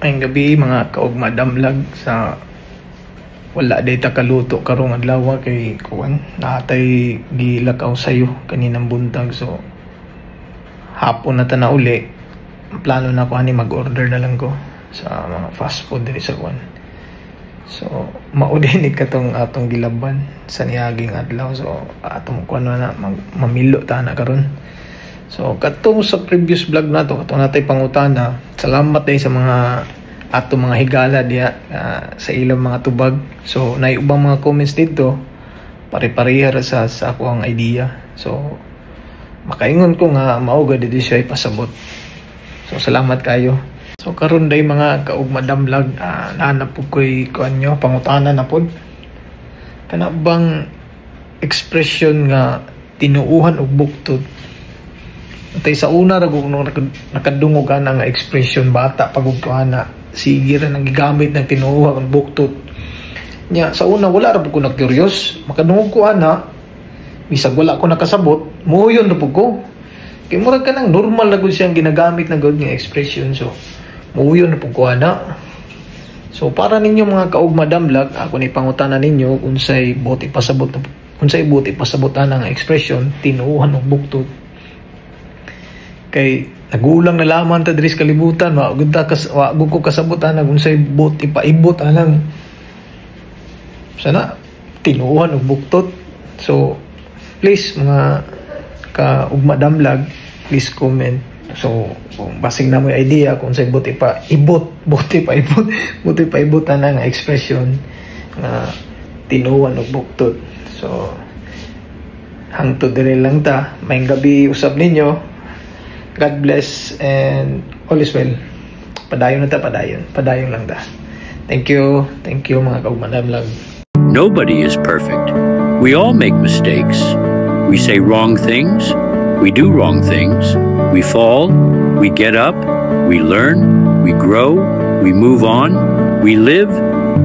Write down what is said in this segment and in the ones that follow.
Maayong gabii, mga kaugma damlag. Sa wala day ta kaluto karong adlaw kay kuan, naa tay gilakaw sayo kaninang buntag, so hapon na ta na uli. Plano na ko ani, mag-order na lang ko sa mga fast food diri sa kuan. So mao din ni katong atong gilaban sa niaging adlaw, so atong kuan na mag, mamilo ta na karon. So katong sa previous vlog nato, katong natay pangutana, salamat day sa mga ato mga higala diha sa ilang mga tubag. So naay ubang mga comments dito, pare-pareha ra sa ako ang idea. So makaingon ko nga mao gud dito siya ipasabot. So salamat kayo. So karon day, mga kaugma damlag, naa na pud ko'y kuan nyo, pangutana na pod. Kana bang expression nga tinuuhan og buktot? Antay sa una ra gud nung nakadungog ana nga expression, bata pag ko ana, sige ra nang gigamit ng tinuuhan og buktot. Nya sa una wala ra pud ko na-curious, makadungog ko ana, bisag wala ko nakasabot, muhuyon ra pud ko. Kay murag kanang normal na gud siyang ginagamit na gud nga expression, so muhuyon ra pud ko ana. So para ninyo, mga kaugma damlag, ako ni pangutana ninyo unsay buot ipasabot ana nga expression, tinuuhan og buktot, kay nagulang na laman ta diri sa kalibutan, wa gud ko kasabot ana unsay buot ipaibot anang sana tinuuhan og buktot. So please, mga kaugma damlag, please comment. So kung basing na mo idea kung unsay buot ipaibot ana nga expression nga tinuuhan og buktot. So hangtod diri lang ta. Maayong gabii usab ninyo. God bless and all is well. Padayon na ta, padayon. Padayon lang ta. Thank you. Thank you, mga kaugma damlag. Nobody is perfect. We all make mistakes. We say wrong things. We do wrong things. We fall. We get up. We learn. We grow. We move on. We live.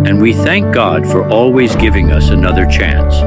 And we thank God for always giving us another chance.